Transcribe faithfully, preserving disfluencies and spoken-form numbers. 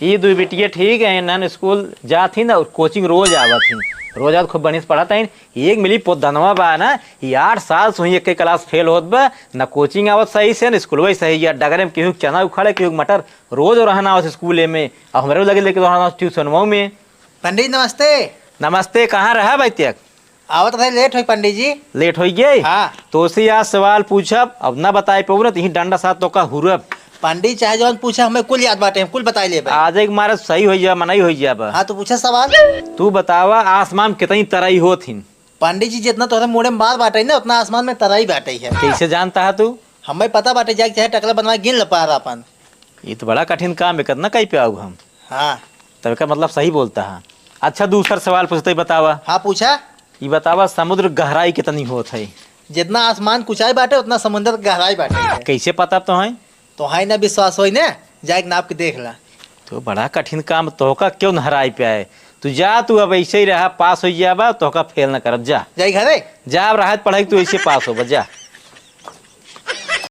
ई दुइ बिटिया ठीक है, इन्हन स्कूल जात ही ना, और कोचिंग रोज आवत ही। रोज आवत, खूब बढ़िया से पढ़त ही। एक मिली पोदनवा बा ना, ई आठ साल से हुई एक क्लास फेल होत बा, ना कोचिंग आवत सही से, ना स्कूल वही सही। या डगरे में केहू के चना उखाड़े, केहू के मटर, रोज रहना आवत स्कूले में। अब हमरे लगे लेके रहना ट्यूशनवा में। पंडित जी, नमस्ते। नमस्ते, कहाँ रहा भाई तक? आवत रहे, लेट होई पंडित जी। लेट होई गई? हाँ। तो उसे आज सवाल पूछब, अब ना बताए पाऊ ना, तो यही डंडा साथ तो का हुरब। पंडित चाहे जौन पूछे, हमें कुल याद बाटे, हम कुल बताई लेबे। आज एक मारे सही होई जा, मनई होई जा बा। हाँ, तो पूछे सवाल। तू बतावा, आसमान में कितनी तरई होत हिन? पंडित जी, जितना तोहरे मुड़े में बाल बाटे ना, उतना आसमान में तरई बाटे है। कैसे जानता है तू? हमें पता बाटे, जाके चाहे टकला बनवा गिन ल पार अपन। ये तो बड़ा कठिन काम है, कितना कहीं पे आऊ हम? हाँ। तब का मतलब सही बोलता है। अच्छा, दूसर सवाल पूछते ही बतावा। हाँ, पूछा। ये बतावा, समुद्र गहराई कितनी होत है? जितना आसमान कुचाई बाटे, उतना समुद्र गहराई बाटे। कैसे पता तो है? तो है ना विश्वास होई ना, जाके नाप के देख ला। तो बड़ा कठिन काम, तोहका क्यों नहराई पे आए? तू जा, तू अब ऐसे ही रहा, पास हो जाबा, तोहका फेल न करब, जा। जाई घरे? जा, अब रहत पढ़ाई, तू ऐसे पास होबा, जा।